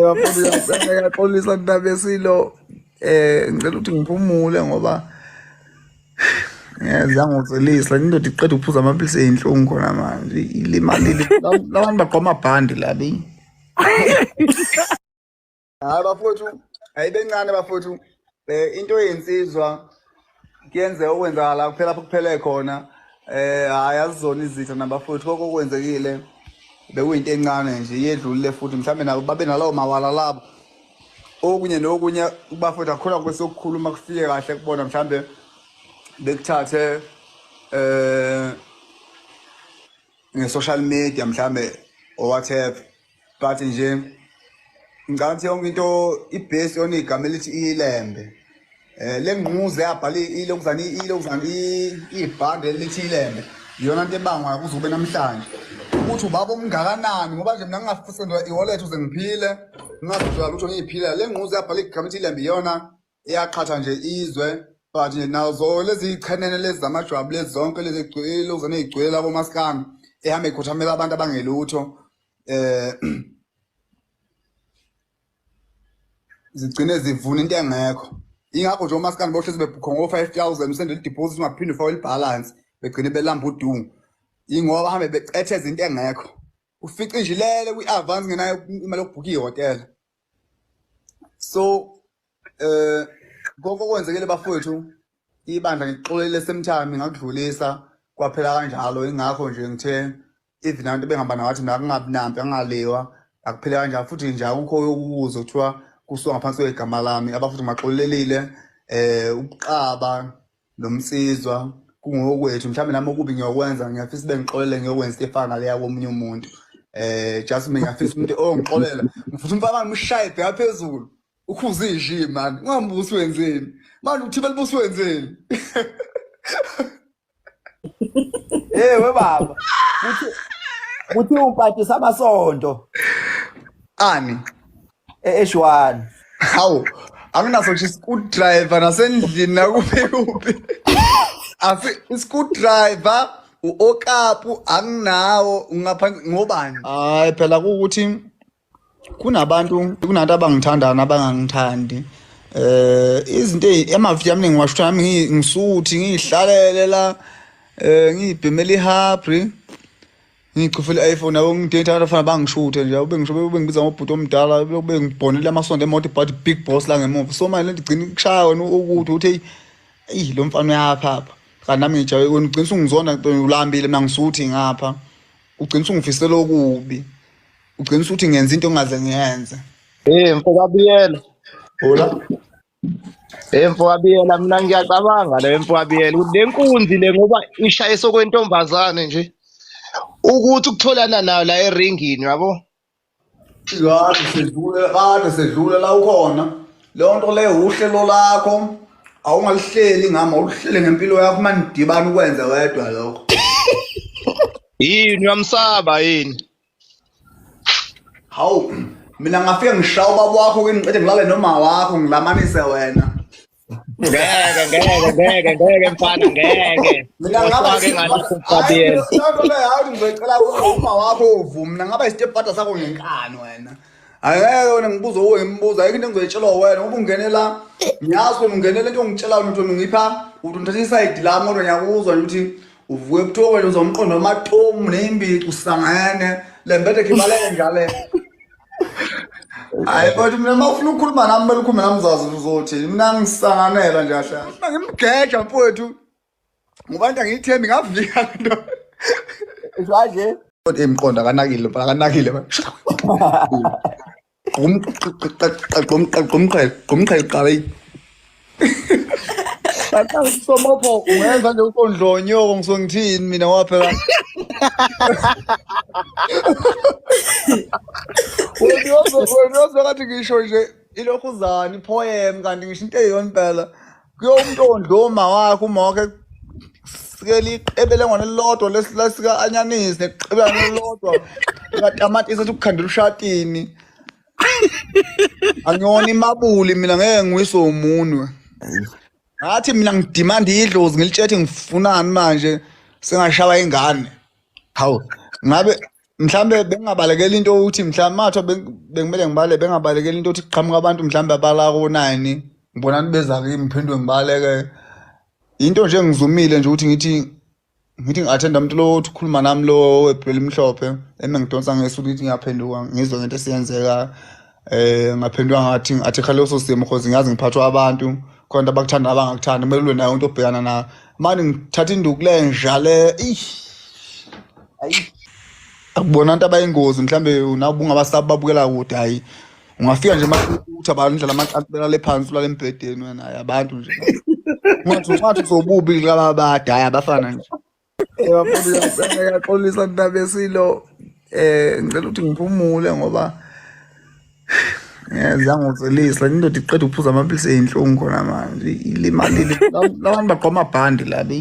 Bafowethu, ngiyaxolisa ntabesilo, ngicela ukuthi ngiphumule ngoba ziyangotselisa indoda iqeda ukuphuza amaphilisi ey'nhlungu khona manje, ilimalile. Labantu bagqoka amabhandi labi. Hayi bafowethu, ayibencane bafowethu. Into eyinsizwa kuyenzeka okwenzakala kuphela lapho kuphele khona. Hayi azizona izitha nabafowethu, konke okwenzekile bekuyinto encane nje, iyedlulile futhi mhlawumbe nabo babe nalawo mawala labo. Okunye nokunye bafowethu akukhona kwesokukhuluma kufike kahle kubona, mhlawumbe bekuthathe nge-social media mhlambe or whatever, but nje ngicabanga ukuthi yonke into i-based on igama elithi ilembe. Le ngquze yabhala ilokuzana ilokuzana ibhande elithi ilembe, iyona nto ebangwa kuze kube namhlanje ukuthi ubaba omngakanani, ngoba nje mina ngingafisa nje i-wallet uze ngiphile, ngingazithola lutho ngiyiphilela. Le ngquze yabhala igama elithi ilembe iyona iyaqhatha nje izwe, but nje nazo lezi iy'chenene lezi zamajwabu lezi zonke lezi lokuzana ey'gcwele labo maskani ehambe ikhothamela abantu abangelutho, zigcine zivuna into engekho. Ingakho nje omaskandi bohlezi bebhukha ngo-5,000, usendele i-deposit ungaphinde ufake i-balance, begcine belamba udungu, ingoba bahambe becetheza into engekho. Ufice nje ilele kwi-advance ngenayo imali yokubhukha ihhotela. So konke okwenzekile bafowethu, ibandla ngixolele semthami ngakudlulisa kwaphela kanjalo. Ingakho nje ngithe even abantu bengihamba nawathi mina kungabi nampi, angaliwa, akuphele kanjalo. Futhi nje akukho ukuza kuthiwa kusuka ngaphansi kwegama lami, abafuthi ngibaxolelile. Ubuqaba nomsizwa kungokwethu, mhlawumbe nami okubi ngiyokwenza, ngiyafisa bengixolele ngiyokwenza into efana naleya komunye umuntu. Just mina ngiyafisa umuntu ongixolela, ngifuna umfana ngimshaye bheka phezulu, ukhuze ishi mani, ungambusi wenzeni manje, uthi belibusi wenzeni. Hey we baba. Kuthi kuthi umpatisa amasonto ani eshwani. Hawu, anginaso nje screwdriver nasendlini nakuphi kuphi. Asi screwdriver uokapu anginawo, ngaphansi ngobani? Hayi phela kuwukuthi kunabantu, kunabantu abangithandayo nabangangithandi. Izinto amavidiyo amaningi ngiwashutha nami ngisuthi ngiyihlalele la, ngiyibhemela ihabri, ngichufele i-iPhone yabo, ngidate abantu abafana bangishuthe nje, ube ngisho ube ngibiza ngobhuti omdala, ube ngibhonela amasonto emoto but big boss la ngemuva. So manje lento igcina ikushaya wena ukuthi uthi eyi lo mfana uyaphapha, kanti nami ngijaye wena ugcina usungizona ulambile, mina ngisuthi ngapha ugcina usungifisela okubi, ugcina usuthi ngenza into ongaze ngiyenze. Hey mfokabiyela. Hola. Hey mfokabiyela, mina ngiyacabanga le mfokabiyela ukuthi le nkunzi le ngoba ishaye sokwentombazane nje ukuthi ukutholana nayo la eringini yabo. Kade sedlule, kade sedlule la ukhona. Leyo nto leyo uhlelo lakho, awungalihleli ngami, awulihlele ngempilo yakho, uma nidibana ukwenze wedwa lokho. Yini uyamsaba yini? Hawu, mina ngafike ngishaya ubaba wakho ke, ngiqede ngilale noma wakho ngilamanise wena. Ngeke ngeke ngeke ngeke mfana ngeke. Mina ngaba Ke ngalokho Fabian. Hayi ngizocela uma wakho uvuma, mina ngaba istepfather sakho ngenkani wena. Angeke wena ngibuze uwe ngimbuza, ayikho into engizoyitshelwa wena ngoba ungenela, ngiyazi wena ungenela into ongitshelayo ukuthi wena ungipha uthi ngithatha isayidi lami, kodwa ngiyakuzwa nje ukuthi uvuke ebuthokweni uzomqondo amatomu neyimbici usangene le mbethe khibaleke njale. Hayi kodwa mina uma ufuna ukukhuluma nami kumele ukhulume nami uzazi uzothini, mina ngisanganela nje kahle kahle. Ngimgeja mfowethu ngoba into angiyithembi, ngavika lento. Manje Kodwa imqondo akanakile mfana, akanakile man. Gqumqe gqumqe qala. Baqala usomopho ungenza nje usondlonyoko, ngisuke ngithini mina ngoba phela wena uyozwa ngathi ngisho nje ilokhuzana ipoem, kanti ngisho into eyiyona impela. Kuyo umuntu ondla uma wakhe, uma wakhe sikela iqebelengwane elilodwa lesika anyanisi neqebelengwane elilodwa likatamatisi ethi ukukhandela ushatini. Angiyona imabuli mina, ngeke ngiwiswe umunwe. Ngathi mina ngidimanda idlozi ngilitshethi ngifunani manje sengashawa ingane. Hawu, ngabe Mhlambe bengingabalekela into ukuthi mhlambe mathiwa bekumele ngibale bengabalekela into ukuthi kuqhamuka abantu mhlambe abala ko-9 ngibona beza kimi ngiphenduke ngibaleke. Into nje engizumile nje ukuthi ngithi ngithi ngi-attenda umuntu lo othi ukhuluma nami lo webhele elimhlophe eme ngidonsa ngesu ukuthi ngiyaphenduka ngizwe ngento esiyenzeka ngaphenduka ngathi ngathi khale leso simo cause ngiyazi ngiphathwa abantu khona into abakuthanda abangakuthandi kumele ulwe nayo into obhekana nayo manje ngithatha induku lenja le eish Ayi. Akubona abantu abayingozi mhlambe nawe ungabasabi babukela kude hayi ungafika nje ukuthi abantu indlela amacansi belale phansi ulale embhedeni wena hayi abantu nje ungathi ungathi uzobubi laba bade hayi abafana nje. Bafuna ngiyaxolisa Ntabesilo ngicela ukuthi ngiphumule ngoba ziyangotselisa indoda iqeda ukuphuza amaphilisi eyinhlungu khona manje ilimalile labantu bagqoma amabhandi labi.